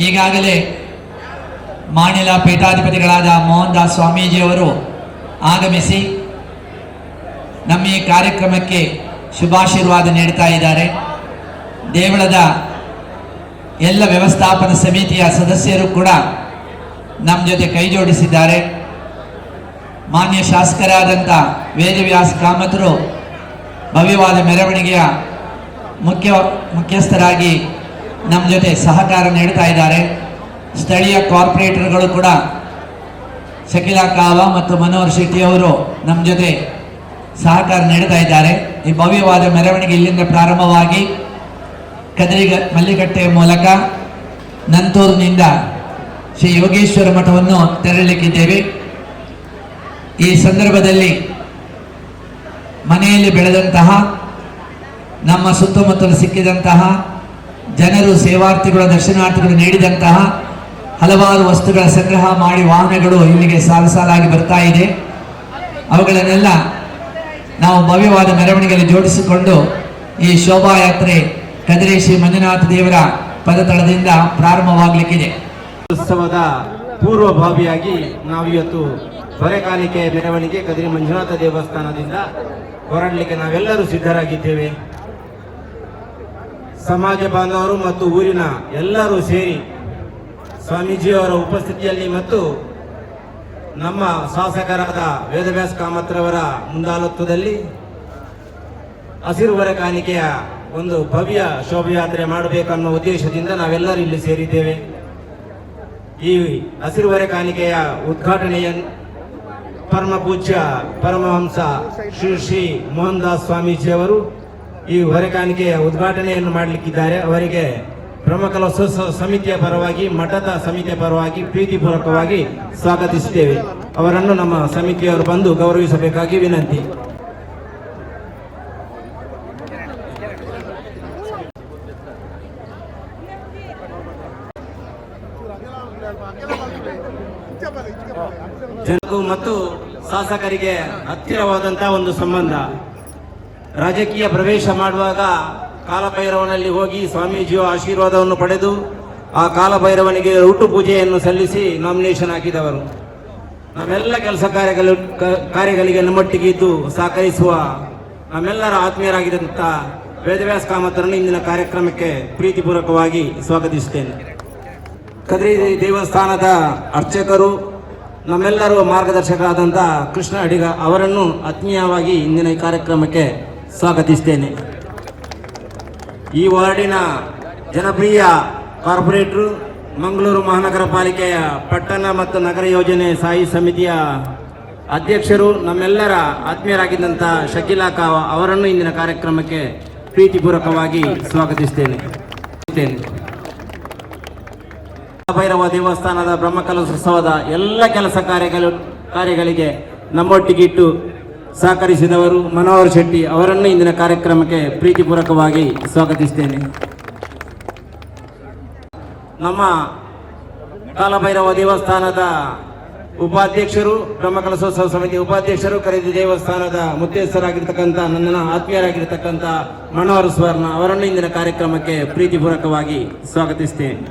ಈಗಾಗಲೇ ಮಾಣಿಲ ಪೀಠಾಧಿಪತಿಗಳಾದ ಮೋಹನ್ ದಾಸ್ ಸ್ವಾಮೀಜಿಯವರು ಆಗಮಿಸಿ ನಮ್ಮ ಈ ಕಾರ್ಯಕ್ರಮಕ್ಕೆ ಶುಭಾಶೀರ್ವಾದ ನೀಡ್ತಾ ಇದ್ದಾರೆ. ದೇವಳದ ಎಲ್ಲ ವ್ಯವಸ್ಥಾಪನಾ ಸಮಿತಿಯ ಸದಸ್ಯರು ಕೂಡ ನಮ್ಮ ಜೊತೆ ಕೈ ಜೋಡಿಸಿದ್ದಾರೆ. ಮಾನ್ಯ ಶಾಸಕರಾದಂಥ ವೇದವ್ಯಾಸ ಕಾಮತರು ಭವ್ಯವಾದ ಮೆರವಣಿಗೆಯ ಮುಖ್ಯಸ್ಥರಾಗಿ ನಮ್ಮ ಜೊತೆ ಸಹಕಾರ ನೀಡ್ತಾ ಇದ್ದಾರೆ. ಸ್ಥಳೀಯ ಕಾರ್ಪೊರೇಟರ್ಗಳು ಕೂಡ, ಶಕಿಲಾ ಕಾವ ಮತ್ತು ಮನೋಹರ್ ಶೆಟ್ಟಿ ಅವರು ನಮ್ಮ ಜೊತೆ ಸಹಕಾರ ನೀಡ್ತಾ ಇದ್ದಾರೆ. ಈ ಭವ್ಯವಾದ ಮೆರವಣಿಗೆ ಇಲ್ಲಿಂದ ಪ್ರಾರಂಭವಾಗಿ ಕದ್ರಿ ಮಲ್ಲಿಕಟ್ಟೆಯ ಮೂಲಕ ನಂತೂರಿನಿಂದ ಶ್ರೀ ಯೋಗೇಶ್ವರ ಮಠವನ್ನು ತೆರಳಲಿಕ್ಕಿದ್ದೇವೆ. ಈ ಸಂದರ್ಭದಲ್ಲಿ ಮನೆಯಲ್ಲಿ ಬೆಳೆದಂತಹ, ನಮ್ಮ ಸುತ್ತಮುತ್ತಲು ಸಿಕ್ಕಿದಂತಹ, ಜನರು, ಸೇವಾರ್ಥಿಗಳು, ದರ್ಶನಾರ್ಥಿಗಳು ನೀಡಿದಂತಹ ಹಲವಾರು ವಸ್ತುಗಳ ಸಂಗ್ರಹ ಮಾಡಿ ವಾಹನಗಳು ಇಲ್ಲಿಗೆ ಸಾಲು ಸಾಲಾಗಿ ಬರ್ತಾ ಇದೆ. ಅವುಗಳನ್ನೆಲ್ಲ ನಾವು ಭವ್ಯವಾದ ಮೆರವಣಿಗೆಯಲ್ಲಿ ಜೋಡಿಸಿಕೊಂಡು ಈ ಶೋಭಾಯಾತ್ರೆ ಕದ್ರಿ ಶ್ರೀ ಮಂಜುನಾಥ ದೇವರ ಪದತಳದಿಂದ ಪ್ರಾರಂಭವಾಗಲಿಕ್ಕಿದೆ. ಉತ್ಸವದ ಪೂರ್ವಭಾವಿಯಾಗಿ ನಾವಿವತ್ತು ಹೊರೆಕಾಣಿಕೆ ಮೆರವಣಿಗೆ ಕದ್ರಿ ಮಂಜುನಾಥ ದೇವಸ್ಥಾನದಿಂದ ಹೊರಡಲಿಕ್ಕೆ ನಾವೆಲ್ಲರೂ ಸಿದ್ಧರಾಗಿದ್ದೇವೆ. ಸಮಾಜ ಬಾಂಧವರು ಮತ್ತು ಊರಿನ ಎಲ್ಲರೂ ಸೇರಿ ಸ್ವಾಮೀಜಿಯವರ ಉಪಸ್ಥಿತಿಯಲ್ಲಿ ಮತ್ತು ನಮ್ಮ ಶಾಸಕರಾದ ವೇದವ್ಯಾಸ ಕಾಮತ್ರವರ ಮುಂದಾಳತ್ವದಲ್ಲಿ ಹಸಿರು ಹೊರೆ ಕಾಣಿಕೆಯ ಒಂದು ಭವ್ಯ ಶೋಭಾಯಾತ್ರೆ ಮಾಡಬೇಕನ್ನೋ ಉದ್ದೇಶದಿಂದ ನಾವೆಲ್ಲರೂ ಇಲ್ಲಿ ಸೇರಿದ್ದೇವೆ. ಈ ಹಸಿರು ಹೊರೆ ಕಾಣಿಕೆಯ ಉದ್ಘಾಟನೆಯನ್ನು ಪರಮ ಪೂಜ್ಯ ಪರಮಹಂಸ ಶ್ರೀ ಶ್ರೀ ಮೋಹನ್ ದಾಸ್ ಸ್ವಾಮೀಜಿಯವರು ಈ ಹೊರೆ ಕಾಣಿಕೆಯ ಉದ್ಘಾಟನೆಯನ್ನು ಮಾಡಲಿಕ್ಕಿದ್ದಾರೆ. ಅವರಿಗೆ ಬ್ರಹ್ಮಕಲಶೋತ್ಸವ ಸಮಿತಿಯ ಪರವಾಗಿ, ಮಠದ ಸಮಿತಿಯ ಪರವಾಗಿ ಪ್ರೀತಿಪೂರ್ವಕವಾಗಿ ಸ್ವಾಗತಿಸುತ್ತೇವೆ. ಅವರನ್ನು ನಮ್ಮ ಸಮಿತಿಯವರು ಬಂದು ಗೌರವಿಸಬೇಕಾಗಿ ವಿನಂತಿ. ಜನಕ್ಕೂ ಮತ್ತು ಶಾಸಕರಿಗೆ ಹತ್ತಿರವಾದಂತಹ ಒಂದು ಸಂಬಂಧ. ರಾಜಕೀಯ ಪ್ರವೇಶ ಮಾಡುವಾಗ ಕಾಲಭೈರವನಲ್ಲಿ ಹೋಗಿ ಸ್ವಾಮೀಜಿಯ ಆಶೀರ್ವಾದವನ್ನು ಪಡೆದು, ಆ ಕಾಲಭೈರವನಿಗೆ ಋಟು ಪೂಜೆಯನ್ನು ಸಲ್ಲಿಸಿ ನಾಮಿನೇಷನ್ ಹಾಕಿದವರು. ನಮ್ಮೆಲ್ಲ ಕೆಲಸ ಕಾರ್ಯಗಳಿಗೆ ನಮ್ಮೊಟ್ಟಿಗೆ ಇದ್ದು ಸಹಕರಿಸುವ ನಮ್ಮೆಲ್ಲರ ಆತ್ಮೀಯರಾಗಿದ್ದಂಥ ವೇದವ್ಯಾಸ ಕಾಮತರನ್ನು ಇಂದಿನ ಕಾರ್ಯಕ್ರಮಕ್ಕೆ ಪ್ರೀತಿಪೂರ್ವಕವಾಗಿ ಸ್ವಾಗತಿಸುತ್ತೇನೆ. ಕದ್ರಿ ದೇವಸ್ಥಾನದ ಅರ್ಚಕರು, ನಮ್ಮೆಲ್ಲರೂ ಮಾರ್ಗದರ್ಶಕರಾದಂಥ ಕೃಷ್ಣ ಅಡಿಗ ಅವರನ್ನು ಆತ್ಮೀಯವಾಗಿ ಇಂದಿನ ಈ ಕಾರ್ಯಕ್ರಮಕ್ಕೆ ಸ್ವಾಗತಿಸ್ತೇನೆ. ಈ ವಾರ್ಡಿನ ಜನಪ್ರಿಯ ಕಾರ್ಪೊರೇಟರು, ಮಂಗಳೂರು ಮಹಾನಗರ ಪಾಲಿಕೆಯ ಪಟ್ಟಣ ಮತ್ತು ನಗರ ಯೋಜನೆ ಸ್ಥಾಯಿ ಸಮಿತಿಯ ಅಧ್ಯಕ್ಷರು, ನಮ್ಮೆಲ್ಲರ ಆತ್ಮೀಯರಾಗಿದ್ದಂಥ ಶಕೀಲಾ ಕಾವ ಅವರನ್ನು ಇಂದಿನ ಕಾರ್ಯಕ್ರಮಕ್ಕೆ ಪ್ರೀತಿಪೂರ್ವಕವಾಗಿ ಸ್ವಾಗತಿಸ್ತೇನೆ. ಭೈರವ ದೇವಸ್ಥಾನದ ಬ್ರಹ್ಮಕಲಶೋತ್ಸವದ ಎಲ್ಲ ಕೆಲಸ ಕಾರ್ಯಗಳಿಗೆ ನಮ್ಮೊಟ್ಟಿಗಿದ್ದು ಸಹಕರಿಸಿದವರು ಮನೋಹರ್ ಶೆಟ್ಟಿ ಅವರನ್ನು ಇಂದಿನ ಕಾರ್ಯಕ್ರಮಕ್ಕೆ ಪ್ರೀತಿಪೂರ್ವಕವಾಗಿ ಸ್ವಾಗತಿಸ್ತೇನೆ. ನಮ್ಮ ಕಾಲಭೈರವ ದೇವಸ್ಥಾನದ ಉಪಾಧ್ಯಕ್ಷರು, ಬ್ರಹ್ಮಕಲಶೋತ್ಸವ ಸಮಿತಿ ಉಪಾಧ್ಯಕ್ಷರು, ಕದ್ರಿ ದೇವಸ್ಥಾನದ ಮುಖ್ಯಸ್ಥರಾಗಿರ್ತಕ್ಕಂಥ, ನನ್ನ ಆತ್ಮೀಯರಾಗಿರ್ತಕ್ಕಂಥ ಮನೋಹರ್ ಸ್ವರ್ಣ ಅವರನ್ನು ಇಂದಿನ ಕಾರ್ಯಕ್ರಮಕ್ಕೆ ಪ್ರೀತಿಪೂರ್ವಕವಾಗಿ ಸ್ವಾಗತಿಸ್ತೇನೆ.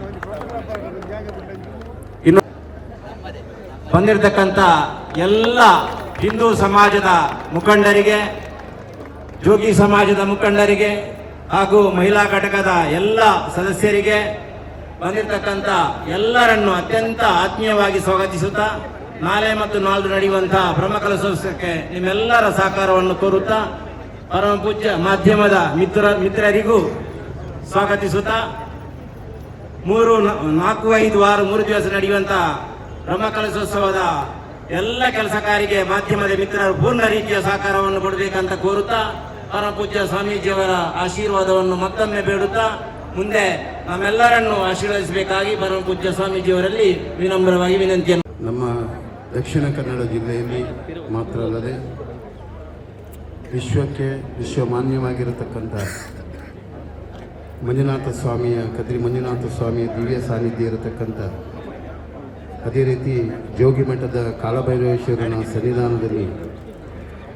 ಇನ್ನು ಬಂದಿರತಕ್ಕಂಥ ಎಲ್ಲ ಹಿಂದೂ ಸಮಾಜದ ಮುಖಂಡರಿಗೆ, ಜೋಗಿ ಸಮಾಜದ ಮುಖಂಡರಿಗೆ ಹಾಗೂ ಮಹಿಳಾ ಘಟಕದ ಎಲ್ಲ ಸದಸ್ಯರಿಗೆ, ಬಂದಿರತಕ್ಕಂಥ ಎಲ್ಲರನ್ನು ಅತ್ಯಂತ ಆತ್ಮೀಯವಾಗಿ ಸ್ವಾಗತಿಸುತ್ತಾ, ನಾಳೆ ಮತ್ತು ನಾಳ್ದು ನಡೆಯುವಂತಹ ಬ್ರಹ್ಮಕಲಶೋತ್ಸವಕ್ಕೆ ನಿಮ್ಮೆಲ್ಲರ ಸಹಕಾರವನ್ನು ಕೋರುತ್ತಾ, ಪರಮ ಪೂಜ್ಯ ಮಾಧ್ಯಮದ ಮಿತ್ರರಿಗೂ ಸ್ವಾಗತಿಸುತ್ತಾ, 3, 4, 5, 6, 3 ದಿವಸ ನಡೆಯುವಂತಹ ಬ್ರಹ್ಮಕಲಶೋತ್ಸವದ ಎಲ್ಲ ಕೆಲಸ ಕಾರ್ಯಕ್ಕೆ ಮಾಧ್ಯಮದ ಮಿತ್ರರು ಪೂರ್ಣ ರೀತಿಯ ಸಹಕಾರವನ್ನು ಕೊಡಬೇಕಂತ ಕೋರುತ್ತಾ, ಪರಮ ಪೂಜ್ಯ ಸ್ವಾಮೀಜಿಯವರ ಆಶೀರ್ವಾದವನ್ನು ಮತ್ತೊಮ್ಮೆ ಬೇಡುತ್ತಾ, ಮುಂದೆ ನಮ್ಮೆಲ್ಲರನ್ನು ಆಶೀರ್ವದಿಸಬೇಕಾಗಿ ಪರಮ ಪೂಜ್ಯ ಸ್ವಾಮೀಜಿಯವರಲ್ಲಿ ವಿನಮ್ರವಾಗಿ ವಿನಂತಿಯನ್ನು ನಮ್ಮ ದಕ್ಷಿಣ ಕನ್ನಡ ಜಿಲ್ಲೆಯಲ್ಲಿ ಮಾತ್ರ ಅಲ್ಲದೆ ವಿಶ್ವಕ್ಕೆ ವಿಶ್ವಮಾನ್ಯವಾಗಿರತಕ್ಕಂಥ ಮಂಜುನಾಥ ಸ್ವಾಮಿಯ, ಕದ್ರಿ ಮಂಜುನಾಥ ಸ್ವಾಮಿಯ ದಿವ್ಯ ಸಾನ್ನಿಧ್ಯ ಇರತಕ್ಕಂಥ, ಅದೇ ರೀತಿ ಜೋಗಿಮಠದ ಕಾಲಭೈರವೇಶ್ವರನ ಸನ್ನಿಧಾನದಲ್ಲಿ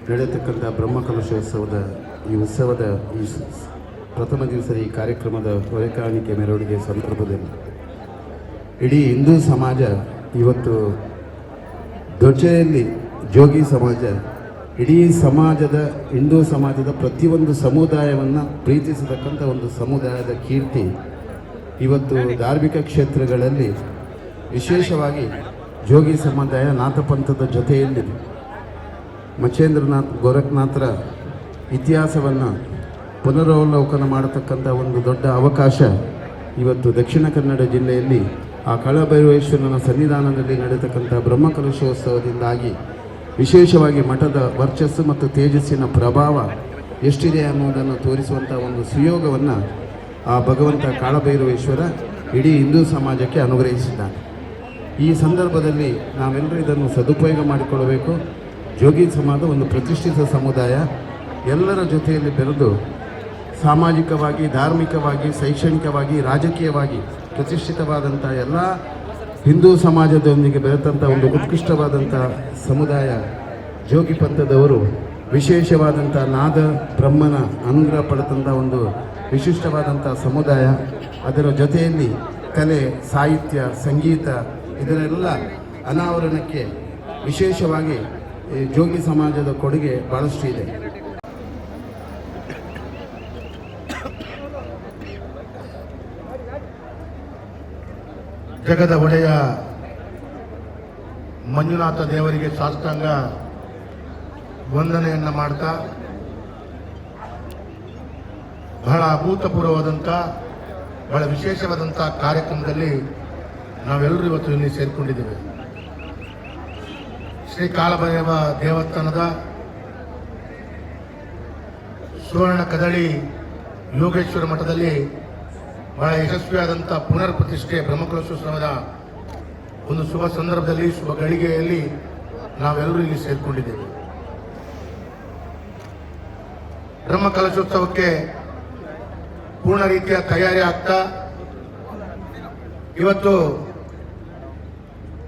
ನಡೆಯತಕ್ಕಂಥ ಬ್ರಹ್ಮಕಲಶೋತ್ಸವದ ಈ ಉತ್ಸವದ ಈ ಪ್ರಥಮ ದಿವಸದ ಈ ಕಾರ್ಯಕ್ರಮದ ಹೊರೆಕಾಣಿಕೆ ಮೆರವಣಿಗೆ ಸಂದರ್ಭದಲ್ಲಿ ಇಡೀ ಹಿಂದೂ ಸಮಾಜ ಇವತ್ತು ದೊಡ್ಡೆಯಲ್ಲಿ ಜೋಗಿ ಸಮಾಜ ಇಡೀ ಸಮಾಜದ ಹಿಂದೂ ಸಮಾಜದ ಪ್ರತಿಯೊಂದು ಸಮುದಾಯವನ್ನು ಪ್ರೀತಿಸತಕ್ಕಂಥ ಒಂದು ಸಮುದಾಯದ ಕೀರ್ತಿ ಇವತ್ತು ಧಾರ್ಮಿಕ ಕ್ಷೇತ್ರಗಳಲ್ಲಿ ವಿಶೇಷವಾಗಿ ಜೋಗಿ ಸಮುದಾಯ ನಾಥಪಂಥದ ಜೊತೆಯಲ್ಲಿದೆ. ಮಚೇಂದ್ರನಾಥ್ ಗೋರಖ್ನಾಥರ ಇತಿಹಾಸವನ್ನು ಪುನರಾವಲೋಕನ ಮಾಡತಕ್ಕಂಥ ಒಂದು ದೊಡ್ಡ ಅವಕಾಶ ಇವತ್ತು ದಕ್ಷಿಣ ಕನ್ನಡ ಜಿಲ್ಲೆಯಲ್ಲಿ ಆ ಕಾಳಭೈರವೇಶ್ವರನ ಸನ್ನಿಧಾನದಲ್ಲಿ ನಡೆತಕ್ಕಂಥ ಬ್ರಹ್ಮಕಲಶೋತ್ಸವದಿಂದಾಗಿ ವಿಶೇಷವಾಗಿ ಮಠದ ವರ್ಚಸ್ಸು ಮತ್ತು ತೇಜಸ್ಸಿನ ಪ್ರಭಾವ ಎಷ್ಟಿದೆ ಅನ್ನುವುದನ್ನು ತೋರಿಸುವಂಥ ಒಂದು ಸುಯೋಗವನ್ನು ಆ ಭಗವಂತ ಕಾಳಭೈರವೇಶ್ವರ ಇಡೀ ಹಿಂದೂ ಸಮಾಜಕ್ಕೆ ಅನುಗ್ರಹಿಸಿದ್ದಾನೆ. ಈ ಸಂದರ್ಭದಲ್ಲಿ ನಾವೆಲ್ಲರೂ ಇದನ್ನು ಸದುಪಯೋಗ ಮಾಡಿಕೊಳ್ಳಬೇಕು. ಜೋಗಿ ಸಮಾಜ ಒಂದು ಪ್ರತಿಷ್ಠಿತ ಸಮುದಾಯ. ಎಲ್ಲರ ಜೊತೆಯಲ್ಲಿ ಬೆರೆದು ಸಾಮಾಜಿಕವಾಗಿ, ಧಾರ್ಮಿಕವಾಗಿ, ಶೈಕ್ಷಣಿಕವಾಗಿ, ರಾಜಕೀಯವಾಗಿ ಪ್ರತಿಷ್ಠಿತವಾದಂಥ ಎಲ್ಲ ಹಿಂದೂ ಸಮಾಜದೊಂದಿಗೆ ಬೆರೆತಂಥ ಒಂದು ಉತ್ಕೃಷ್ಟವಾದಂಥ ಸಮುದಾಯ ಜೋಗಿ ಪಂಥದವರು. ವಿಶೇಷವಾದಂಥ ನಾದ ಬ್ರಹ್ಮನ ಅನುಗ್ರಹ ಪಡೆದಂಥ ಒಂದು ವಿಶಿಷ್ಟವಾದಂಥ ಸಮುದಾಯ. ಅದರ ಜೊತೆಯಲ್ಲಿ ಕಲೆ, ಸಾಹಿತ್ಯ, ಸಂಗೀತ ಇದರೆಲ್ಲ ಅನಾವರಣಕ್ಕೆ ವಿಶೇಷವಾಗಿ ಈ ಜೋಗಿ ಸಮಾಜದ ಕೊಡುಗೆ ಭಾಳಷ್ಟು ಇದೆ. ಜಗದ ಒಡೆಯ ಮಂಜುನಾಥ ದೇವರಿಗೆ ಸಾಷ್ಟಾಂಗ ವಂದನೆಯನ್ನು ಮಾಡ್ತಾ, ಬಹಳ ಅಭೂತಪೂರ್ವವಾದಂಥ, ಬಹಳ ವಿಶೇಷವಾದಂಥ ಕಾರ್ಯಕ್ರಮದಲ್ಲಿ ನಾವೆಲ್ಲರೂ ಇವತ್ತು ಇಲ್ಲಿ ಸೇರಿಕೊಂಡಿದ್ದೇವೆ. ಶ್ರೀ ಕಾಲಭೈರವ ದೇವಸ್ಥಾನದ ಸುವರ್ಣ ಕದಳಿ ಯೋಗೇಶ್ವರ ಮಠದಲ್ಲಿ ಬಹಳ ಯಶಸ್ವಿಯಾದಂಥ ಪುನರ್ ಪ್ರತಿಷ್ಠೆ ಬ್ರಹ್ಮಕಲಶೋತ್ಸವದ ಒಂದು ಶುಭ ಸಂದರ್ಭದಲ್ಲಿ, ಶುಭ ಗಳಿಗೆಯಲ್ಲಿ ನಾವೆಲ್ಲರೂ ಇಲ್ಲಿ ಸೇರಿಕೊಂಡಿದ್ದೇವೆ. ಬ್ರಹ್ಮಕಲಶೋತ್ಸವಕ್ಕೆ ಪೂರ್ಣ ರೀತಿಯ ತಯಾರಿ ಆಗ್ತಾ ಇವತ್ತು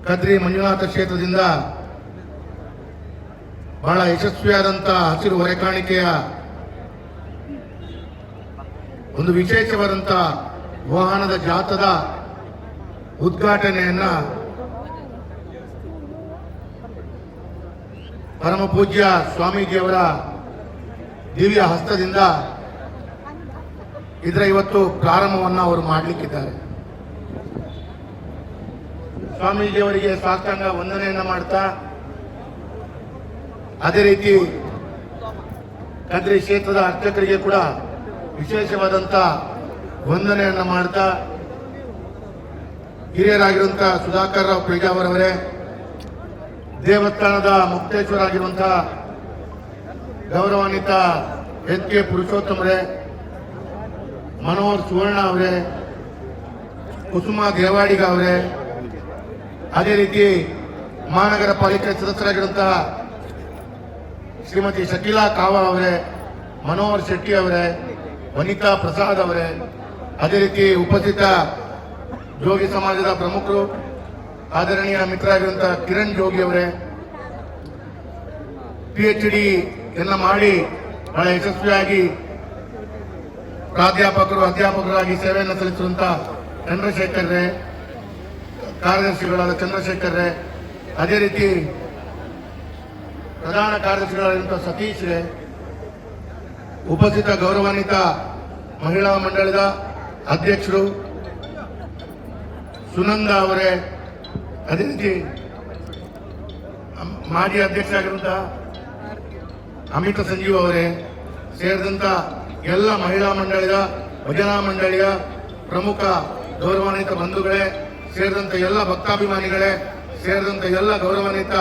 ಕದ್ರಿ ಮಂಜುನಾಥ ಕ್ಷೇತ್ರದಿಂದ ಬಹಳ ಯಶಸ್ವಿಯಾದಂಥ ಹಸಿರು ಹೊರೆಕಾಣಿಕೆಯ ಒಂದು ವಿಶೇಷವಾದಂಥ ವಾಹನದ ಜಾಥದ ಉದ್ಘಾಟನೆಯನ್ನ ಪರಮ ಪೂಜ್ಯ ಸ್ವಾಮೀಜಿಯವರ ದಿವ್ಯ ಹಸ್ತದಿಂದ ಇದರ ಇವತ್ತು ಪ್ರಾರಂಭವನ್ನು ಅವರು ಮಾಡಲಿಕ್ಕಿದ್ದಾರೆ. ಸ್ವಾಮೀಜಿಯವರಿಗೆ ಸಾಷ್ಟಾಂಗ ವಂದನೆಯನ್ನ ಮಾಡ್ತಾ, ಅದೇ ರೀತಿ ಕದ್ರಿ ಕ್ಷೇತ್ರದ ಅರ್ಚಕರಿಗೆ ಕೂಡ ವಿಶೇಷವಾದಂಥ ವಂದನೆಯನ್ನ ಮಾಡ್ತಾ, ಹಿರಿಯರಾಗಿರುವಂತಹ ಸುಧಾಕರ್ ರಾವ್ ಪೇಜಾವರವರೇ, ದೇವಸ್ಥಾನದ ಮುಕ್ತೇಶ್ವರ ಆಗಿರುವಂತಹ ಗೌರವಾನ್ವಿತ ಎಚ್ ಕೆ ಪುರುಷೋತ್ತಮರೇ, ಮನೋಹರ್ ಸುವರ್ಣ ಅವರೇ, ಕುಸುಮಾ ದೇವಾಡಿಗ ಅವರೇ, ಅದೇ ರೀತಿ ಮಹಾನಗರ ಪಾಲಿಕೆ ಸದಸ್ಯರಾಗಿರುವಂತಹ ಶ್ರೀಮತಿ ಶಕೀಲಾ ಕಾವಾ ಅವರೇ, ಮನೋಹರ್ ಶೆಟ್ಟಿ ಅವರೇ, ವನಿತಾ ಪ್ರಸಾದ್ ಅವರೇ, ಅದೇ ರೀತಿ ಉಪಸ್ಥಿತ ಜೋಗಿ ಸಮಾಜದ ಪ್ರಮುಖರು, ಆದರಣೀಯ ಮಿತ್ರರಾಗಿರುವಂತಹ ಕಿರಣ್ ಜೋಗಿ ಅವರೇ, ಪಿಎಚ್ ಡಿ ಎಲ್ಲ ಮಾಡಿ ಬಹಳ ಯಶಸ್ವಿಯಾಗಿ ಪ್ರಾಧ್ಯಾಪಕರು, ಅಧ್ಯಾಪಕರಾಗಿ ಸೇವೆಯನ್ನು ಸಲ್ಲಿಸಿರುವಂತಹ ಚಂದ್ರಶೇಖರ್ ರೇ, ಕಾರ್ಯದರ್ಶಿಗಳಾದ ಚಂದ್ರಶೇಖರ್ ರೇ, ಅದೇ ರೀತಿ ಪ್ರಧಾನ ಕಾರ್ಯದರ್ಶಿಗಳಾದಂತಹ ಸತೀಶ್ ರೇ, ಉಪಸ್ಥಿತ ಗೌರವಾನ್ವಿತ ಮಹಿಳಾ ಮಂಡಳದ ಅಧ್ಯಕ್ಷರು ಸುನಂದ ಅವರೇ, ಅದೇ ರೀತಿ ಮಾಜಿ ಅಧ್ಯಕ್ಷರಾಗಿರುವಂತಹ ಅಮಿತ ಸಂಜೀವ್ ಅವರೇ, ಸೇರಿದಂತ ಎಲ್ಲ ಮಹಿಳಾ ಮಂಡಳಿಯ, ಭಜನಾ ಮಂಡಳಿಯ ಪ್ರಮುಖ ಗೌರವಾನ್ವಿತ ಬಂಧುಗಳೇ, ಸೇರಿದಂತ ಎಲ್ಲ ಭಕ್ತಾಭಿಮಾನಿಗಳೇ, ಸೇರಿದಂತ ಎಲ್ಲ ಗೌರವಾನ್ವಿತ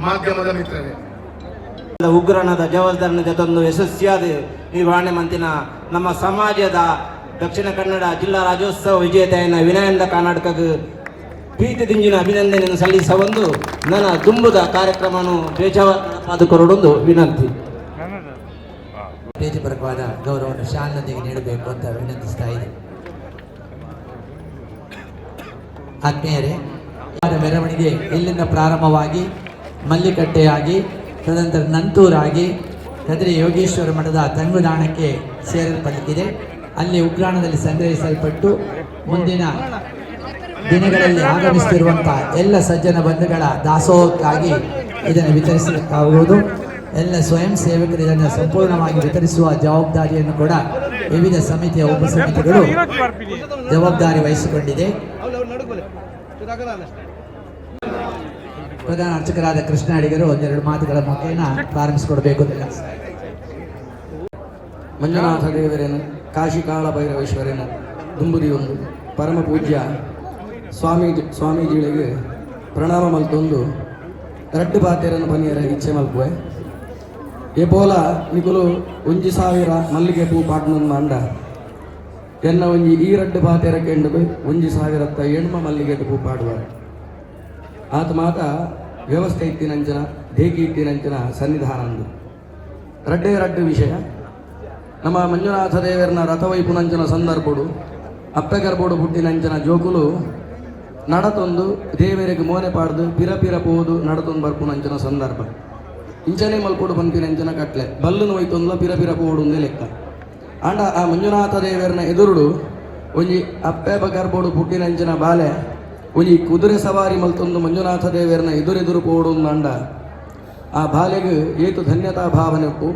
ಮಾಧ್ಯಮದ ಮಿತ್ರರೇ. ಉಗ್ರಾಣದ ಜವಾಬ್ದಾರಿನ ಜೊತೆಂದು ಯಶಸ್ವಿಯಾದ ನಿರ್ವಹಣೆ ಮಂತಿನ ನಮ್ಮ ಸಮಾಜದ ದಕ್ಷಿಣ ಕನ್ನಡ ಜಿಲ್ಲಾ ರಾಜ್ಯೋತ್ಸವ ವಿಜೇತೆಯನ್ನು ವಿನಯಂದ ಕರ್ನಾಟಕಕ್ಕೆ ಪ್ರೀತಿ ದಿಂಜಿನ ಅಭಿನಂದನೆಯನ್ನು ಸಲ್ಲಿಸ ಒಂದು ನನ್ನ ದುಂಬುದ ಕಾರ್ಯಕ್ರಮವನ್ನು ಬೇಜವಾದ ವಿನಂತಿ. ಪ್ರೀತಿಪರವಾದ ಗೌರವವನ್ನು ಶಾಲಿನೊಂದಿಗೆ ನೀಡಬೇಕು ಅಂತ ವಿನಂತಿಸ್ತಾ ಇದೆ. ಆತ್ಮೀಯರೇ, ಮೆರವಣಿಗೆ ಇಲ್ಲಿಂದ ಪ್ರಾರಂಭವಾಗಿ ಮಲ್ಲಿಕಟ್ಟೆಯಾಗಿ, ತದನಂತರ ನಂತೂರಾಗಿ ಕದ್ರಿ ಯೋಗೇಶ್ವರ ಮಠದ ತಂಗುದಾಣಕ್ಕೆ ಸೇರಲ್ಪಟ್ಟಿದೆ. ಅಲ್ಲಿ ಉಗ್ರಾಣದಲ್ಲಿ ಸಂಗ್ರಹಿಸಲ್ಪಟ್ಟು ಮುಂದಿನ ದಿನಗಳಲ್ಲಿ ಆಗಮಿಸುತ್ತಿರುವಂತಹ ಎಲ್ಲ ಸಜ್ಜನ ಬಂಧುಗಳ ದಾಸೋಹಕ್ಕಾಗಿ ಇದನ್ನು ವಿತರಿಸಲಿಕ್ಕಾಗುವುದು. ಎಲ್ಲ ಸ್ವಯಂ ಸೇವಕರು ಇದನ್ನು ಸಂಪೂರ್ಣವಾಗಿ ವಿತರಿಸುವ ಜವಾಬ್ದಾರಿಯನ್ನು ಕೂಡ ವಿವಿಧ ಸಮಿತಿಯ ಉಪಸಮಿತಿಗಳು ಜವಾಬ್ದಾರಿ ವಹಿಸಿಕೊಂಡಿದೆ. ಪ್ರಧಾನ ಅರ್ಚಕರಾದ ಕೃಷ್ಣ ಅಡಿಗರು ಒಂದೆರಡು ಮಾತುಗಳ ಮುಖೇನ ಪ್ರಾರಂಭಿಸಿಕೊಡಬೇಕು ಅಂತ. ಮಂಜುನಾಥ ದೇವರೇನು, ಕಾಶಿಕಾಳ ಭೈರವೇಶ್ವರೇನು ದುಂಬುದಿಯೊಂದು ಪರಮ ಪೂಜ್ಯ ಸ್ವಾಮೀಜಿಗಳಿಗೆ ಪ್ರಣಾಮ ಮಲ್ತೊಂದು ರಡ್ಡು ಪಾತೆರನ್ನು ಪನಿಯರ ಇಚ್ಛೆ ಮಲ್ಪುವೆ. ಎಬೋಲ ನಿಕುಲು 1000 ಮಲ್ಲಿಗೆ ಪೂ ಪಾಟ್ನೊಂದು ಅಂಡ ಎನ್ನ ಒಂಜಿ ಈ ರಡ್ಡು ಪಾತೆರ ಕೆಂಡು 1000ತ್ತ ಎಣ್ಮ ಮಲ್ಲಿಗೆ ಪೂ ಪಾಡುವ ಆತ ಮಾತ ವ್ಯವಸ್ಥೆ ಇತ್ತಿನಂಚನ ಧೇಕಿ ಇತ್ತಿನಂಚನ ಸನ್ನಿಧಾನಂದು. ರಡ್ಡೇ ರಡ್ಡು ವಿಷಯ. ನಮ್ಮ ಮಂಜುನಾಥ ದೇವರನ ರಥವೈಪುನಂಚನ ಸಂದರ್ಭಡು ಅಪ್ಪೆಗರ್ಬೋಡು ಪುಟ್ಟಿನಂಚನ ಜೋಕುಲು ನಡತೊಂದು ದೇವರಿಗೆ ಮೋನೆ ಪಾಡ್ದು ಪಿರ ಪಿರ ಪೋದು ನಡತೊಂದು ಬರ್ಪುನಂಚನ ಸಂದರ್ಭ. ಇಂಚನೆ ಮಲ್ಪೋಡು ಪನ್ಪಿನಂಚನ ಕಟ್ಲೆ ಬಲ್ಲುನು ಒಯ್ತೊಂದ್ಲ ಪಿರ ಪಿರ ಪೋಡು ಒಂದೇ ಲೆಕ್ಕ. ಆಂಡ ಆ ಮಂಜುನಾಥ ದೇವರನ ಎದುರುಡು ಒಂಜಿ ಅಪ್ಪೆ ಗರ್ಬೋಡು ಪುಟ್ಟಿನಂಚನ ಬಾಲೆ ಒಂಜಿ ಕುದುರೆ ಸವಾರಿ ಮಲ್ತೊಂದು ಮಂಜುನಾಥ ದೇವರನ ಎದುರೆದುರು ಪೋಡು ಅಂಡ ಆ ಬಾಲೆಗ್ ಏತು ಧನ್ಯತಾ ಭಾವನೆ ಉಪ್ಪು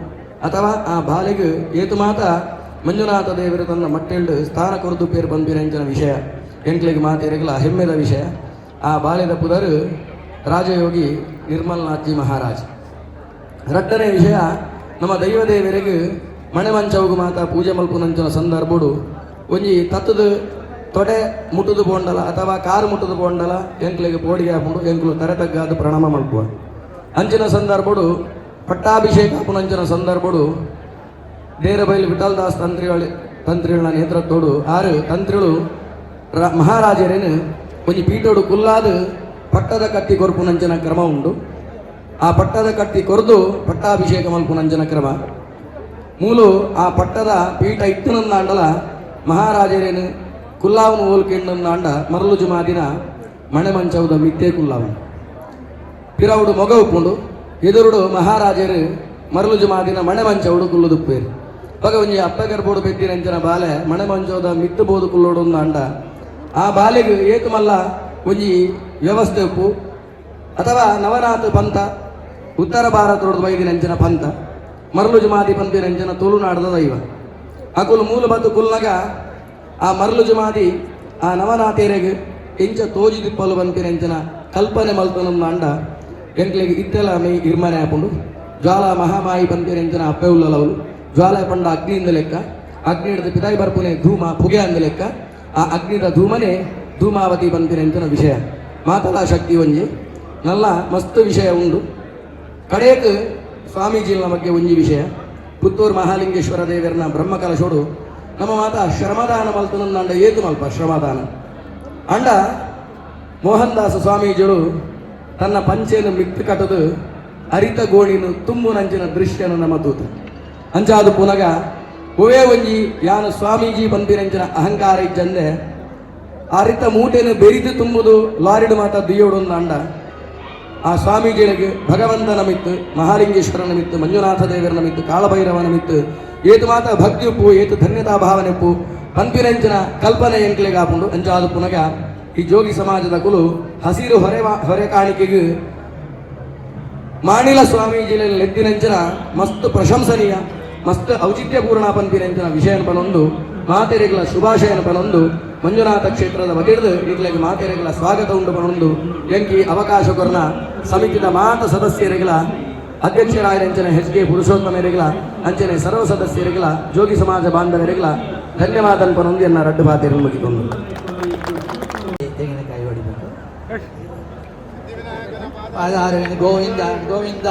ಅಥವಾ ಆ ಬಾಲೆಗ್ ಏತು ಮಾತ ಮಂಜುನಾಥ ದೇವರು ತನ್ನ ಮಟ್ಟೆಲ್ಡು ಸ್ಥಾನ ಕೊರದು ಪೇರು ಪನ್ಪಿನಂಚನ ವಿಷಯ ಎಂಕ್ಲೆಗ್ ಮಾತೆರೆಗ್ಲ ಹೆಮ್ಮೆದ ವಿಷಯ. ಆ ಬಾಲ್ಯದ ಪುದರು ರಾಜಯೋಗಿ ನಿರ್ಮಲ್ನಾಥ್ಜಿ ಮಹಾರಾಜ್. ರಡ್ಡನೇ ವಿಷಯ, ನಮ್ಮ ದೈವದೇವರಿಗೆ ಮಣೆ ಮಂಚವುಗು ಮಾತ ಪೂಜೆ ಮಲ್ಪುನಂಚನ ಸಂದರ್ಭಡು ಒಂಜಿ ತತ್ತದ ತೊಡೆ ಮುಟ್ಟುದು ಪೋಂಡಲ ಅಥವಾ ಕಾರು ಮುಟ್ಟುದು ಪೋಂಡಲ ಎಂಕ್ಲೆಗ್ ಪೋಡಿಗೆ ಆಪುಂಡು, ಎಂಕ್ಲು ತರೆ ತಗ್ಗಾದ ಪ್ರಣಾಮ ಮಲ್ಪುವ. ಅಂಚಿನ ಸಂದರ್ಭಡು, ಪಟ್ಟಾಭಿಷೇಕ ಆಪುನಂಚಿನ ಸಂದರ್ಭಡು ದೇರಬೈಲು ವಿಠಲ್ದಾಸ್ ತಂತ್ರಿಗಳ ತಂತ್ರಿಗಳ ನೇತೃತ್ವಡು ಆರು ತಂತ್ರಿಗಳು ಮಹಾರಾಜರೇನು ಒಂಜಿ ಪೀಠೋಡು ಕುಲ್ಲಾದ ಪಟ್ಟದ ಕತ್ತಿ ಕೊರ್ಪುನಂಚಿನ ಕ್ರಮ ಉಂಡು. ಆ ಪಟ್ಟದ ಕತ್ತಿ ಕೊರ್ದು ಪಟ್ಟಾಭಿಷೇಕ ಮಲ್ಪುನಂಚಿನ ಕ್ರಮ. ಮೂಲು ಆ ಪಟ್ಟದ ಪೀಠ ಇತ್ತನಂದಾಂಡಲ ಮಹಾರಾಜರೇನು ಕುಲ್ಲಾವನು ಓಲ್ಕೆಂಡಂದಾಂಡ ಮರಳು ಜುಮಾದಿನ ಮಣೆ ಮಂಚವುದ ಮಿತ್ತೇ ಕುಲ್ಲಾವನು ಪಿರವುಡು ಮೊಗ ಉಪ್ಪುಂಡು. ಎದುರುಡು ಮಹಾರಾಜರು ಮರಳು ಜುಮಾದಿನ ಮಣೆ ಮಂಚವುಡು ಕುಲ್ಲುದುಪ್ಪೇರು. ಬಗ ಒಂಜಿ ಅಪ್ಪ ಗರ್ಬೋಡು ಪೆದ್ದಿನಂಚಿನ ಬಾಲೆ ಮಣೆ ಮಂಚೌದ ಮಿತ್ತು ಬೋದು ಕುಲ್ಲೋಡು ಅಂಡ ಆ ಬಾಲೆಗ್ ಏತು ಮಲ್ಲ ಒಂಜಿ ವ್ಯವಸ್ಥೆ ಉಪ್ಪು. ಅಥವಾ ನವನಾಥ ಪಂಥ, ಉತ್ತರ ಭಾರತದ ಬೈದಿನಂಚಿನ ಪಂಥ, ಮರಳು ಜುಮಾದಿ ಪಂಪಿನಂಚಿನ ತುಳುನಾಡದ ದೈವ ಅಕುಲು ಮೂಲ ಬತ್ತು ಕುಲ್ನಗ ಆ ಮರಳು ಜುಮಾದಿ ಆ ನವನಾಥೇರೆಗ್ ಎಂಚ ತೋಜಿದಿಪ್ಪಲು ಪನ್ಪಿನಂಚಿನ ಕಲ್ಪನೆ ಮಲ್ತನಂದ ಅಂಡ ಎಂಕ್ಲೆಗ್ ಇತ್ತೆಲ ಮೈ ಇರ್ಮನೆ ಆಪುಂಡು. ಜ್ವಾಲ ಮಹಾಮಾಯಿ ಪನ್ಪಿನಂಚಿನ ಅಪ್ಪೆ ಉಲ್ಲಲವಲು. ಜ್ವಾಲ ಪಂಡ ಅಗ್ನಿಯಿಂದ ಲೆಕ್ಕ, ಅಗ್ನಿ ಹಿಡಿದು ಪಿದಾಯಿ ಬರ್ಪುನೆ ಧೂಮ ಪುಗೆ ಅಂದ ಲೆಕ್ಕ. ಆ ಅಗ್ನಿದ ಧೂಮನೆ ಧೂಮಾವತಿ ಪನ್ಪಿನಂಚಿನ ವಿಷಯ. ಮಾತಲ ಶಕ್ತಿ ಒಂಜಿ ನಲ್ಲ ಮಸ್ತ್ ವಿಷಯ ಉಂಡು. ಕಡೇಕ್ ಸ್ವಾಮೀಜಿನ ಬಗ್ಗೆ ಒಂಜಿ ವಿಷಯ. ಪುತ್ತೂರು ಮಹಾಲಿಂಗೇಶ್ವರ ದೇವರನ ಬ್ರಹ್ಮಕಲಶೋಡು ನಮ್ಮ ಮಾತ ಶ್ರಮದಾನ ಮಲ್ತನಂದ ಏತು ಮಲ್ಪ ಶ್ರಮದಾನ ಅಂಡ ಮೋಹನ್ ದಾಸ ಸ್ವಾಮೀಜಿಗಳು ತನ್ನ ಪಂಚೆಯನ್ನು ಮಿಕ್ತು ಕಟ್ಟದು ಅರಿತ ಗೋಣಿನು ತುಂಬು ನಂಚಿನ ದೃಶ್ಯನ ನಮ್ಮ ತೂತ. ಅಂಚಾದು ಪುನಗ ಒವೇ ಒಂಜಿ ಯಾನು ಸ್ವಾಮೀಜಿ ಪನ್ಪಿನಂಚಿನ ಅಹಂಕಾರ ಇಜ್ಜಂದೆ ಅರಿತ ಮೂಟೆನು ಬೆರಿದು ತುಂಬುದು ಲಾರಿಡು ಮಾತ ದಿಯೋಡು ಅಂಡ ಆ ಸ್ವಾಮೀಜಿಗಳಿಗೆ ಭಗವಂತನ ಮಿತ್ತು, ಮಹಾಲಿಂಗೇಶ್ವರನ ಮಿತ್ತು, ಮಂಜುನಾಥ ದೇವರನ ಮಿತ್ತು, ಕಾಳಭೈರವನ ಮಿತ್ತು ಏತು ಮಾತ ಭಕ್ತಿ ಉಪ್ಪು, ಏತು ಧನ್ಯತಾ ಭಾವನೆ ಉಪ್ಪು ಪನ್ಪಿನಂಚಿನ ಕಲ್ಪನೆ ಎಂಕ್ಲೆಗ್ ಆಪುಂಡು. ಅಂಚಾದು ಪುನಗ ಈ ಜೋಗಿ ಸಮಾಜದ ಕುಲು ಹಸಿರು ಹೊರೆ ಹೊರೆ ಕಾಣಿಕೆಗೆ ಮಾಣಿಲ ಸ್ವಾಮೀಜಿಲ ಎದ್ದಿನಂಚಿನ ಮಸ್ತ್ ಪ್ರಶಂಸನೀಯ, ಮಸ್ತ್ ಔಚಿತ್ಯಪೂರ್ಣ ಪನ್ಪಿನಂಚಿನ ವಿಷಯನ ಪನೊಂದು ಮಾತೆರೆಗಳ ಶುಭಾಶಯನ ಪನೊಂದು ಮಂಜುನಾಥ ಕ್ಷೇತ್ರದ ವತಿಡ್ದು ಈಗ್ಲೆಗ್ ಮಾತೆರೆಗಳ ಸ್ವಾಗತ ಉಂಡು ಪನೊಂದು ಎಂಕಿ ಅವಕಾಶ ಕೊರ್ನ ಸಮಿತಿದ ಮಾತ ಸದಸ್ಯರಿಗಳ, ಅಧ್ಯಕ್ಷರಾಯರಂಚನೆ ಎಚ್ ಕೆ ಪುರುಷೋತ್ತಮರಿಗಳ, ಅಂಚನೆ ಸರ್ವ ಸದಸ್ಯರಿಗಳ, ಜೋಗಿ ಸಮಾಜ ಬಾಂಧವರಿಗಳ ಧನ್ಯವಾದ ಪನೊಂದು ಎನ್ನ ರಡ್ಡು ಪಾತೆರನ್ನು ಮುಗಿಕೊಂಡು. ತೆಂಗಿನಕಾಯಿ ಹೊಡಿಬೇಕು. ಪಾದಾರವಿಂದ ಗೋವಿಂದ ಗೋವಿಂದ.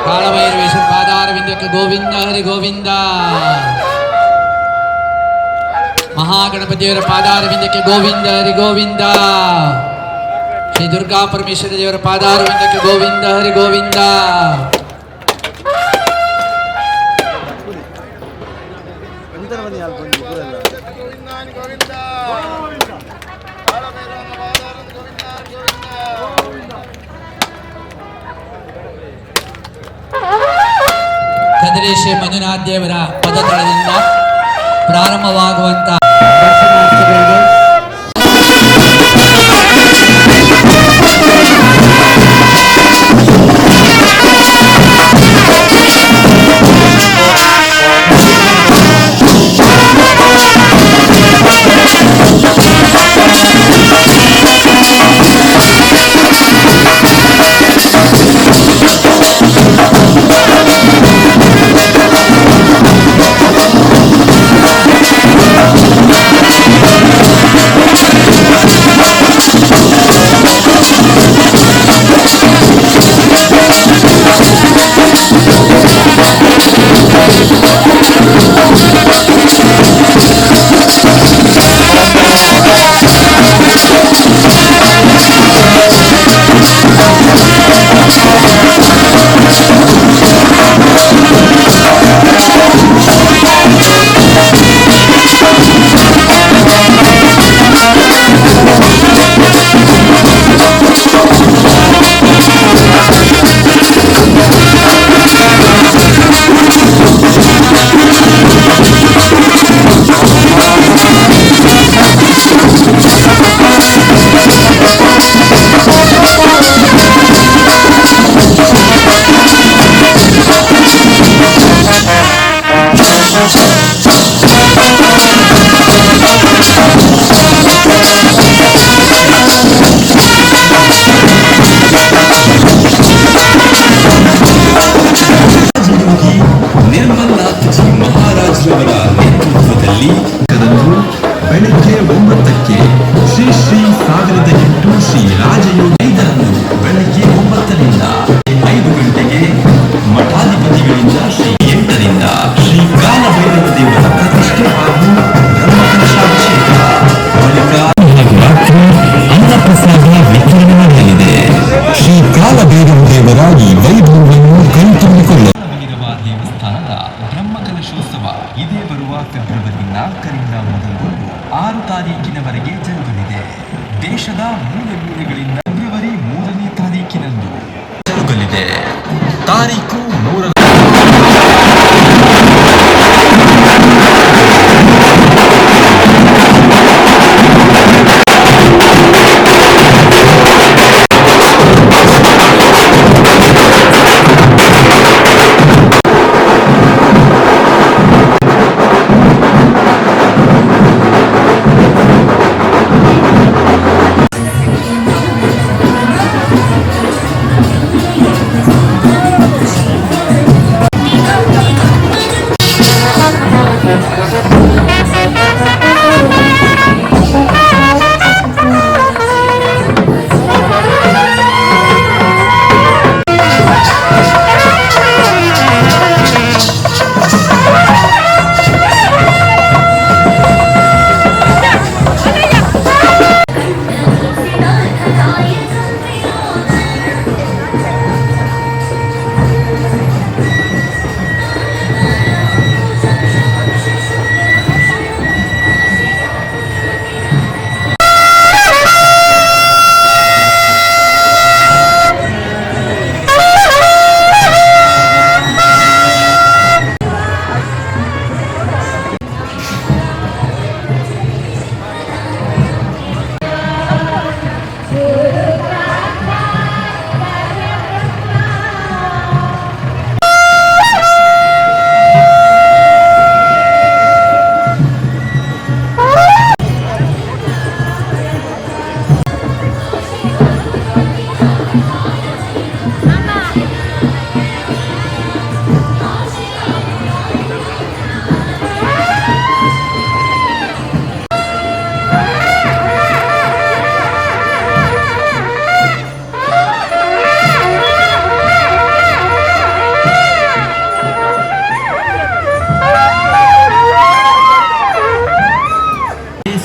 ಕಾಳಭೈರವೇಶ್ವರ ಪಾದಾರವಿಂದಕ್ಕೆ ಗೋವಿಂದ ಹರಿ ಗೋವಿಂದ. ಮಹಾಗಣಪತಿಯವರ ಪಾದಾರವಿಂದಕ್ಕೆ ಗೋವಿಂದ ಹರಿ ಗೋವಿಂದ. ಶ್ರೀ ದುರ್ಗಾ ಪರಮೇಶ್ವರ ದೇವರ ಪಾದಾರವಿಂದಕ್ಕೆ ಗೋವಿಂದ ಹರಿ ಗೋವಿಂದ. ಕದರಿ ಶ್ರೀ ಮಂಜುನಾಥ ದೇವರ ಪದತಳದಿಂದ ಪ್ರಾರಂಭವಾಗುವಂತ ದರ್ಶನಾರ್ಥಿಗಳಿಗೆ ನಿರ್ಮಲ್ನಾಥ್ ಜಿ ಮಹಾರಾಜ್ರವರ ನೇತೃತ್ವದಲ್ಲಿ ಬೆಳಗ್ಗೆ 9ಕ್ಕೆ ಶ್ರೀ ಶ್ರೀ 1008 ಶ್ರೀ ರಾಜಯೋಗಿ 5ರಂದು ಬೆಳಗ್ಗೆ 9ರಿಂದ 5 ಗಂಟೆಗೆ ಮಠಾಧಿಪತಿಗಳಿಂದ ಶ್ರೀ 8ರಿಂದ ಶ್ರೀ ಕಾಲಭೈರವ ದೇವರ ಪ್ರತಿಷ್ಠೆ ಹಾಗೂ ಬ್ರಹ್ಮಕಲಶಾಭಿಷೇಕ ಬಳಿಕ ರಾತ್ರಿ ಅನ್ನಪ್ರಸಾದ ವಿತರಣೆ ನಡೆಯಲಿದೆ. ಶ್ರೀ ಕಾಲಭೈರವ ದೇವರ ಈ ವೈಭವವನ್ನು ಕಣ್ತುಂಬಿಕೊಳ್ಳ ಭೈರವ ದೇವಸ್ಥಾನದ ಬ್ರಹ್ಮಕಲಶೋತ್ಸವ ಇದೇ ಬರುವ ಫೆಬ್ರವರಿ 4ರಿಂದ ಮೊದಲುಗೊಂಡು 6 ತಾರೀಕಿನವರೆಗೆ ಜರುಗಲಿದೆ. ದೇಶದ ಮೂಲೆ ಮೂಲೆಗಳಿಂದ ಫೆಬ್ರವರಿ 3ನೇ ತಾರೀಕಿನಂದು ಜರುಗಲಿದೆ. ತಾರೀಕು 3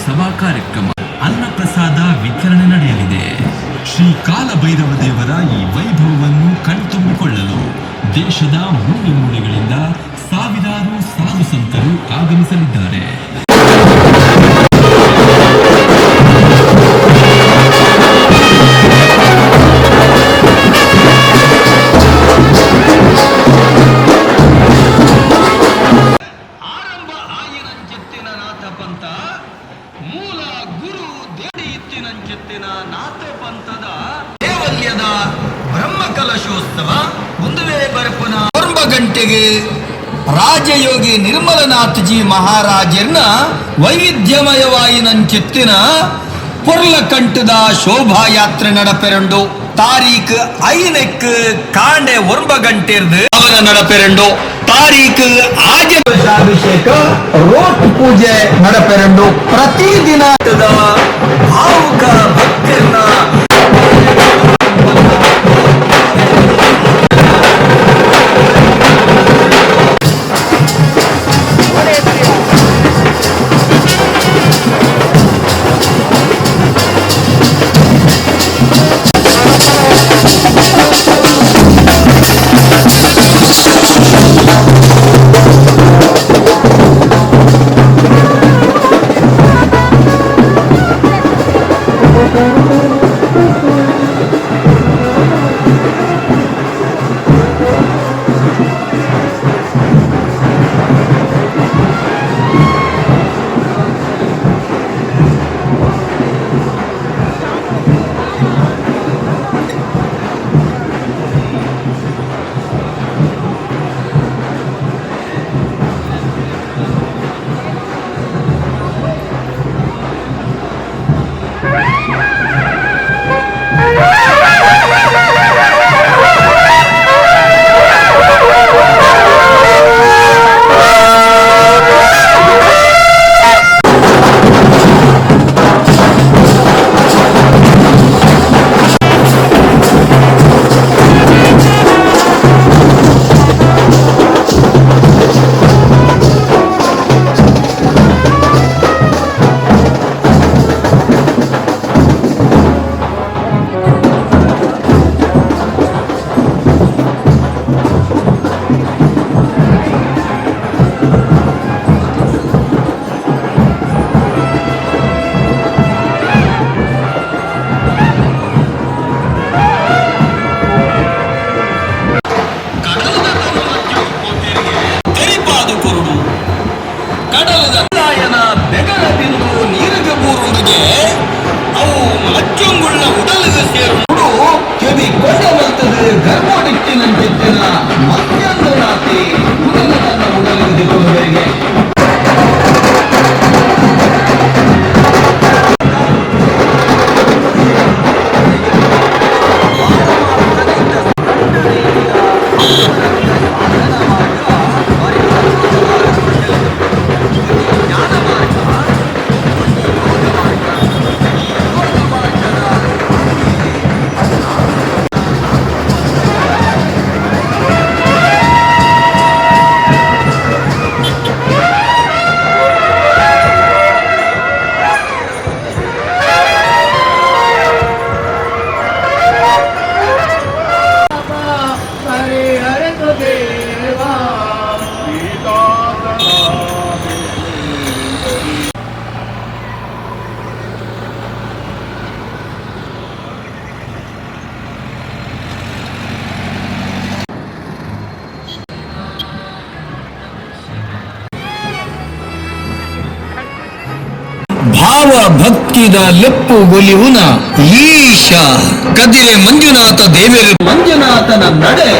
ಸಭಾ ಕಾರ್ಯಕ್ರಮ ಅನ್ನಪ್ರಸಾದ ವಿತರಣೆ ನಡೆಯಲಿದೆ. ಶ್ರೀ ಕಾಲಭೈರವ ದೇವರ ಈ ವೈಭವವನ್ನು ಕಣ್ತುಂಬಿಕೊಳ್ಳಲು ದೇಶದ ಮೂಲೆ ಮೂಲೆಗಳಿಂದ ಸಾವಿರಾರು ಸಾಧು ಸಂತರು ಆಗಮಿಸಲಿದ್ದಾರೆ. ಆರಂಭ ಆಯಿನಂಚೆತ್ತಿನ ರಾಜ್ಯೋತ್ಸವ ಒಂದುವೇ ಬರಪುನ 9 ಗಂಟೆಗೆ ರಾಜಯೋಗಿ ನಿರ್ಮಲನಾಥ್ಜಿ ಮಹಾರಾಜರ್ನ ವೈವಿಧ್ಯಮಯವಾಯಿನಂಚಿತ್ತಿನ ಪೊರ್ಲಕಂಟದ ಶೋಭಾಯಾತ್ರೆ ನಡಪೆರಂಡು. ತಾರೀಖ್ 5ಕ್ಕೆ ಕಾಂಡೆ 9 ಗಂಟೆರ್ದು ಅವನ ನಡಪೆರಂಡು. ತಾರೀಖ್ ಆಜಾಭಿಷೇಕ ರೋಟ್ ಪೂಜೆ ನಡಪೆರಂಡು. ಪ್ರತಿದಿನ ಭಾವುಕ ಭಕ್ತಿರ್ನ ಭಾವ ಭಕ್ತಿದ ಲೆಪ್ಪು ಒಲಿವುನ ಈಶ ಕದಿರೆ ಮಂಜುನಾಥ ದೇವರು ಮಂಜುನಾಥನ ನಡೆ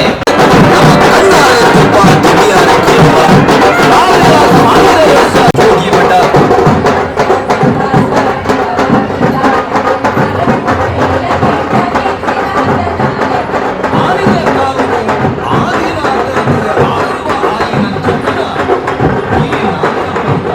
ನಮ್ಮ ಕಣ್ಣಾರೆ ತುಪ್ಪ ಕಿವಿಯಾರೆ ಕೇಳುವ. ಸಾವಿರ ಸಾವಿರ ವರ್ಷ ಜೋಗಿ ಮಠ. ಆನಿದ ಕಾಲವು ಆದಿನಾಥನ ಆಳುವ ಆಯಿನಂಚಿತ್ತಿನ ಈ ನಾಗಪಂಥ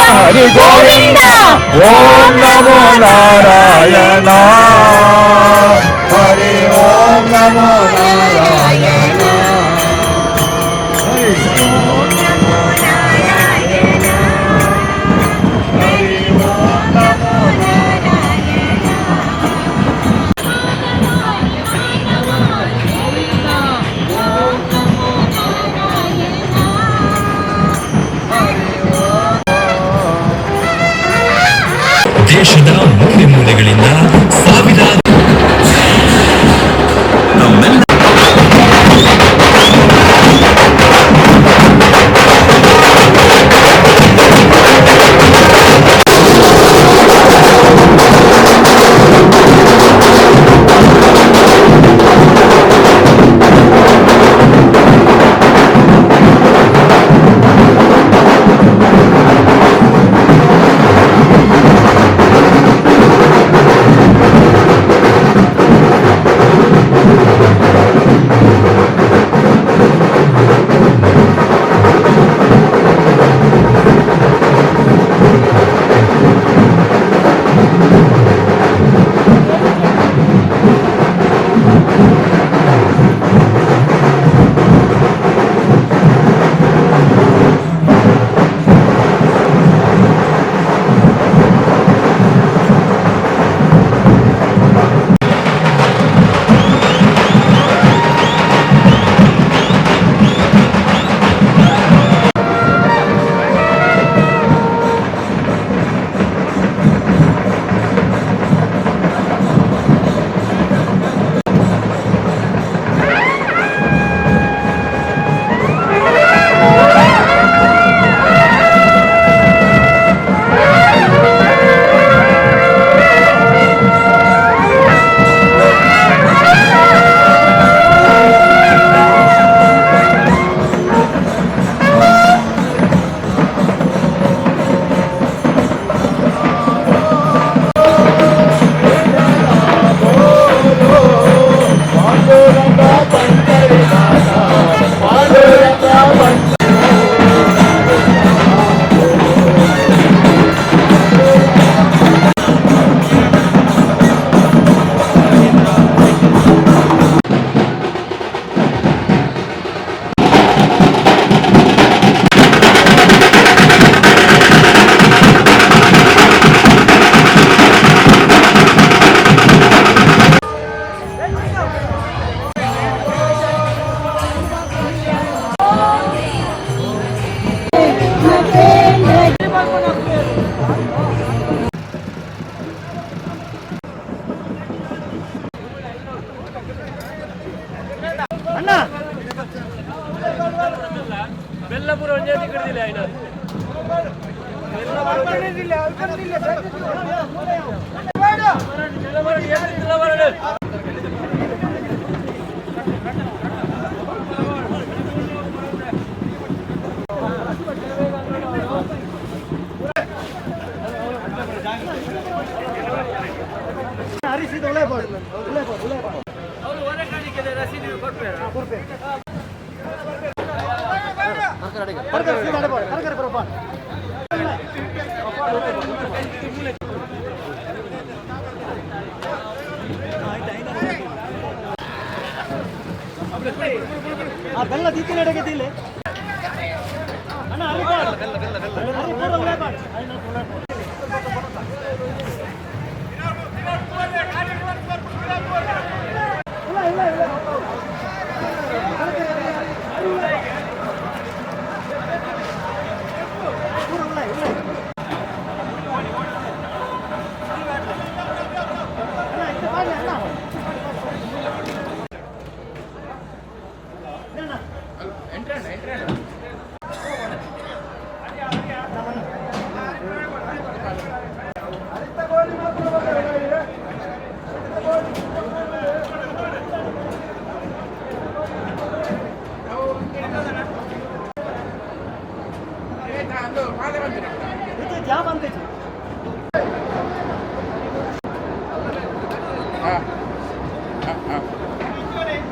ಹರಿ ಗೋವಿಂದ ಓಂ ನಮೋ ನಾರಾಯಣ ಹರಿ ಓಂ ನಮೋ ನಾರಾಯಣ ಹರಿ ಓಂ ನಮೋ ನಾರಾಯಣ ಹರಿ ಓಂ ನಮೋ ದೇಶದ ಮೂಲೆ ಮೂಲೆಗಳಿಂದ ಸಾವಿರಾರು ನಮ್ಮೆಲ್ಲ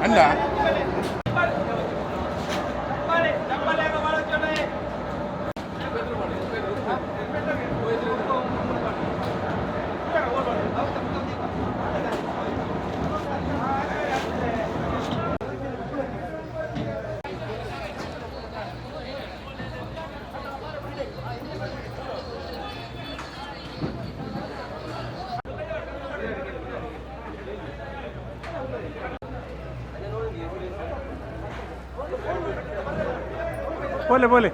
ಅಲ್ಲ. ಬೋಲೆ ಬೋಲೆ.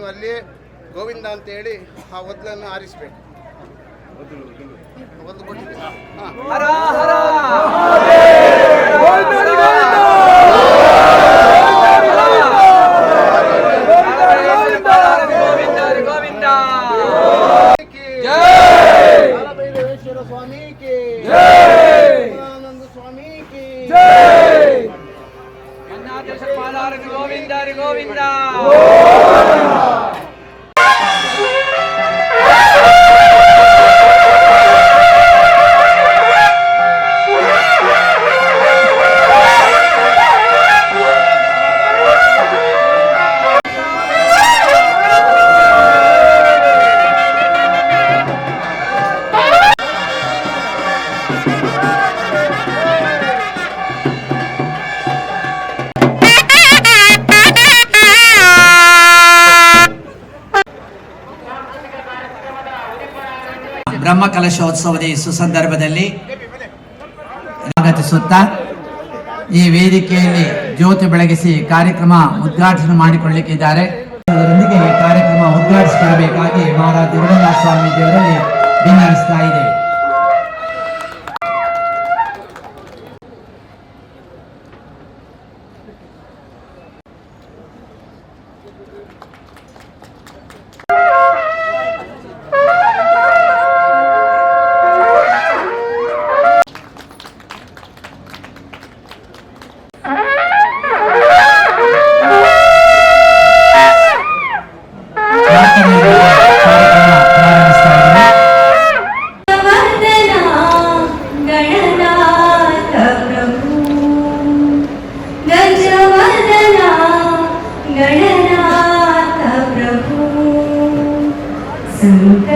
ಅಲ್ಲಿ ಗೋವಿಂದ ಅಂತ ಹೇಳಿ ಆ ಒದ್ಲನ್ನು ಆರಿಸಬೇಕು. ಒದ್ಲು ಕೊಟ್ಟಿದ್ದೀವಿ. ಸ್ವಾಮಿ ಕಿ ಸ್ವಾಮಿ ಕಿ ಗೋವಿಂದ ಗೋವಿಂದ. ಬ್ರಹ್ಮಕಲಶೋತ್ಸವದ ಈ ಸುಸಂದರ್ಭದಲ್ಲಿ ಸ್ವಾಗತಿಸುತ್ತಾ ಈ ವೇದಿಕೆಯಲ್ಲಿ ಜ್ಯೋತಿ ಬೆಳಗಿಸಿ ಕಾರ್ಯಕ್ರಮ ಉದ್ಘಾಟನೆ ಮಾಡಿಕೊಳ್ಳಲಿಕ್ಕಿದ್ದಾರೆ. ಅದರೊಂದಿಗೆ ಈ ಕಾರ್ಯಕ್ರಮ ಉದ್ಘಾಟಿಸಿಕೊಳ್ಳಬೇಕಾಗಿ ಮಹಾರಾಜ ರಂಗನಾಥ ಸ್ವಾಮೀಜಿಯವರಲ್ಲಿ ಭಿನ್ನವಿಸ್ತಾ ಇದ್ದೇವೆ.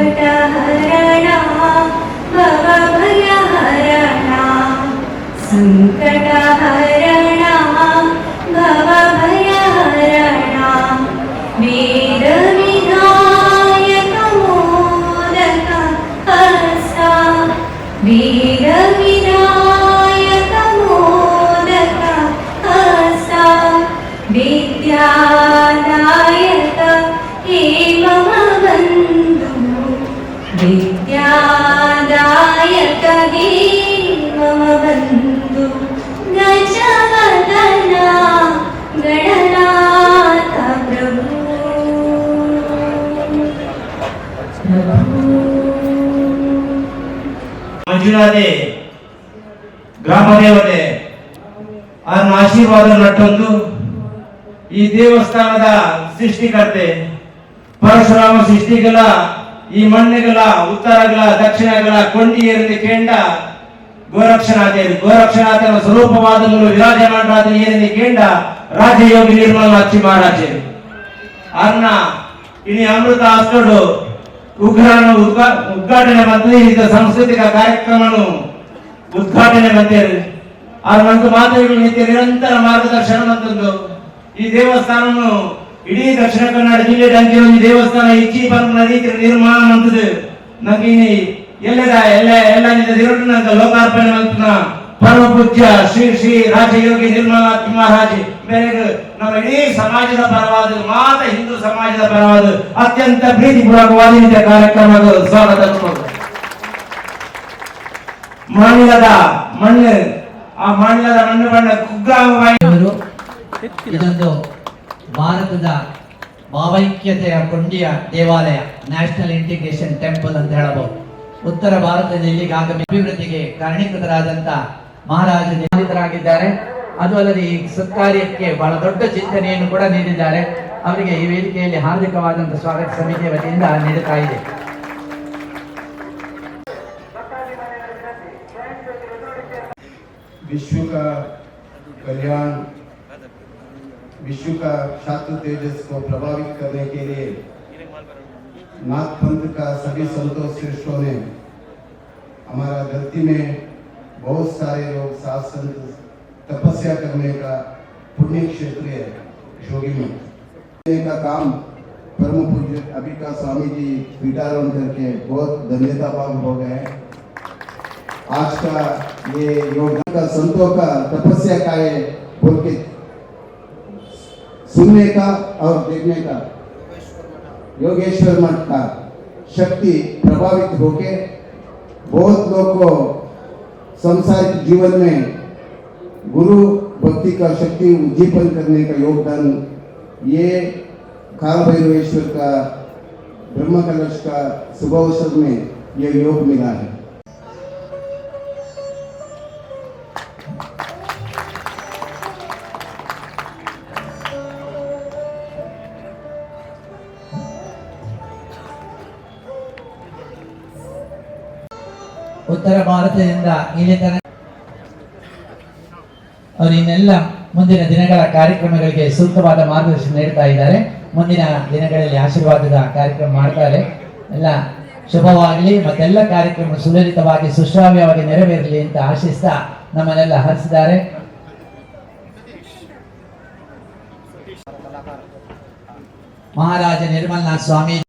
संकटहरणा भवभयहरणा संकटहरणा भवभयहरणा वेदविनायक मोदक हस्ता वेदविनायक मोदक हस्ता विद्यादायक हे मम बन्धु विद्यादायक हे मम बन्धु गजवदना गणनाथ प्रभु प्रभु. ಮಂಜುನಾಥೆ ಗ್ರಾಮ ದೇವತೆ ಅವನ ಆಶೀರ್ವಾದ ನಟ್ಟೊಂದು ಈ ದೇವಸ್ಥಾನದ ಸೃಷ್ಟಿಕರ್ತೆ ಪರಶುರಾಮ ಸೃಷ್ಟಿಗಳ ಈ ಮಣ್ಣುಗಳ ಉತ್ತರಗಳ ದಕ್ಷಿಣಗಳ ಕೊಂಡಿಯರಲ್ಲಿ ಕೇಂಡ ಗೋರಕ್ಷನಾಥೇರು ಗೋರಕ್ಷನಾಥನ ಸ್ವರೂಪವಾದ ವಿರಾಜಮಾನರಾದ ಏರಲ್ಲಿ ಕೇಂಡ ರಾಜಯೋಗಿ ನಿರ್ಮಲ ಅಚ್ಚಿ ಮಹಾರಾಜರು ಅನ್ನ ಇನಿ ಅಮೃತ ಅಷ್ಟೋಡು ಉಗ್ರನ ಉದ್ಘಾಟನೆ ಮತ್ತು ಇದು ಸಾಂಸ್ಕೃತಿಕ ಕಾರ್ಯಕ್ರಮನು ಉದ್ಘಾಟನೆ ಮಂತೇರು ಆರ್ ಮಂತು ಮಾತುಗಳು ನಿತ್ಯ ನಿರಂತರ ಮಾರ್ಗದರ್ಶನ ಮಂತಂದು ಈ ದೇವಸ್ಥಾನವನ್ನು ಇಡೀ ದಕ್ಷಿಣ ಕನ್ನಡ ಜಿಲ್ಲೆ ಒಂದು ದೇವಸ್ಥಾನ ಇಚ್ಚಿ ಪಂಪನ ರೀತಿಯ ನಿರ್ಮಾಣ ಮಂತದ್ದು ನಂಗೆ ಇನಿ ಎಲ್ಲದ ಎಲ್ಲ ಎಲ್ಲ ದಿರಟು ನಂಗೆ ಲೋಕಾರ್ಪಣೆ ಮಂತನ ಪರಮ ಪೂಜ್ಯ ಶ್ರೀ ಶ್ರೀ ರಾಜಯೋಗಿ ನಿರ್ಮಲನಾಥ್ ಮಹಾರಾಜ್ ಮೇರೆಗೆ ನಮ್ಮ ಇಡೀ ಸಮಾಜದ ಪರವಾದ, ಮಾತ ಹಿಂದೂ ಸಮಾಜದ ಪರವಾದ ಅತ್ಯಂತ ಪ್ರೀತಿಪೂರ್ವಕವಾದ ಕಾರ್ಯಕ್ರಮದ ಸ್ವಾಗತ. ಮಾನ್ಯದ ಮಣ್ಣು, ಆ ಮಾನ್ಯದ ಮಣ್ಣು ಬಣ್ಣ ಕುಗ್ರಾಮವಾಗಿ ಇವರು ಇದೊಂದು ಭಾರತದ ಭಾವೈಕ್ಯತೆಯ ಕೊಂಡಿಯ ದೇವಾಲಯ, ನ್ಯಾಷನಲ್ ಇಂಟಿಗ್ರೇಷನ್ ಟೆಂಪಲ್ ಅಂತ ಹೇಳಬಹುದು. ಉತ್ತರ ಭಾರತದಲ್ಲಿ ಇಲ್ಲಿಗೆ ಆಗಮಿ ಅಭಿವೃದ್ಧಿಗೆ ಕಾರಣೀಕೃತರಾದಂತ ಮಹಾರಾಜ ನಿಂದಿತರಾಗಿದ್ದಾರೆ. ಅದು ಅಲ್ಲದೆ ಈ ಸತ್ಕಾರ್ಯಕ್ಕೆ ಬಹಳ ದೊಡ್ಡ ಚಿಂತನೆಯನ್ನು ಕೂಡ ನೀಡಿದ್ದಾರೆ. ಅವರಿಗೆ ಈ ವೇದಿಕೆಯಲ್ಲಿ ಹಾರ್ದಿಕವಾದಂತಹ ಸ್ವಾಗತ ಸಮಿತಿಯ ವತಿಯಿಂದ ನೀಡುತ್ತಾ ಇದೆ. विश्व का कल्याण, विश्व का छात्र तेजस को प्रभावित करने के लिए नाथ पंथ का सभी संतों श्रेष्ठों ने हमारा धरती में बहुत सारे लोग साध संत तपस्या करने का पुण्य क्षेत्र है जोगी मठ का काम परम पूज्य अभी का स्वामी जी पीठारोहण करके बहुत धन्यता भाव हो गए। आज का ये योगदान का संतों का तपस्या का है बोल के सुनने का और देखने का योगेश्वर मठ का शक्ति प्रभावित होके बहुत लोग को सांसारिक जीवन में गुरु भक्ति का शक्ति उज्जीवन करने का योगदान ये काल भैरवेश्वर का ब्रह्म कलश का शुभ अवसर में ये योग मिला है। ಉತ್ತರ ಭಾರತದಿಂದ ಇಲ್ಲಿ ತನಕ ಅವರು ಇನ್ನೆಲ್ಲ ಮುಂದಿನ ದಿನಗಳ ಕಾರ್ಯಕ್ರಮಗಳಿಗೆ ಸೂಕ್ತವಾದ ಮಾರ್ಗದರ್ಶನ ನೀಡ್ತಾ ಇದ್ದಾರೆ. ಮುಂದಿನ ದಿನಗಳಲ್ಲಿ ಆಶೀರ್ವಾದದ ಕಾರ್ಯಕ್ರಮ ಮಾಡ್ತಾರೆ. ಎಲ್ಲ ಶುಭವಾಗಲಿ, ಮತ್ತೆಲ್ಲ ಕಾರ್ಯಕ್ರಮ ಸುಲಲಿತವಾಗಿ ಸುಶ್ರಾವ್ಯವಾಗಿ ನೆರವೇರಲಿ ಅಂತ ಆಶಿಸ್ತಾ ನಮ್ಮನ್ನೆಲ್ಲ ಹರಿಸಿದ್ದಾರೆ. ಮಹಾರಾಜ ನಿರ್ಮಲನಾಥ್ ಸ್ವಾಮಿ.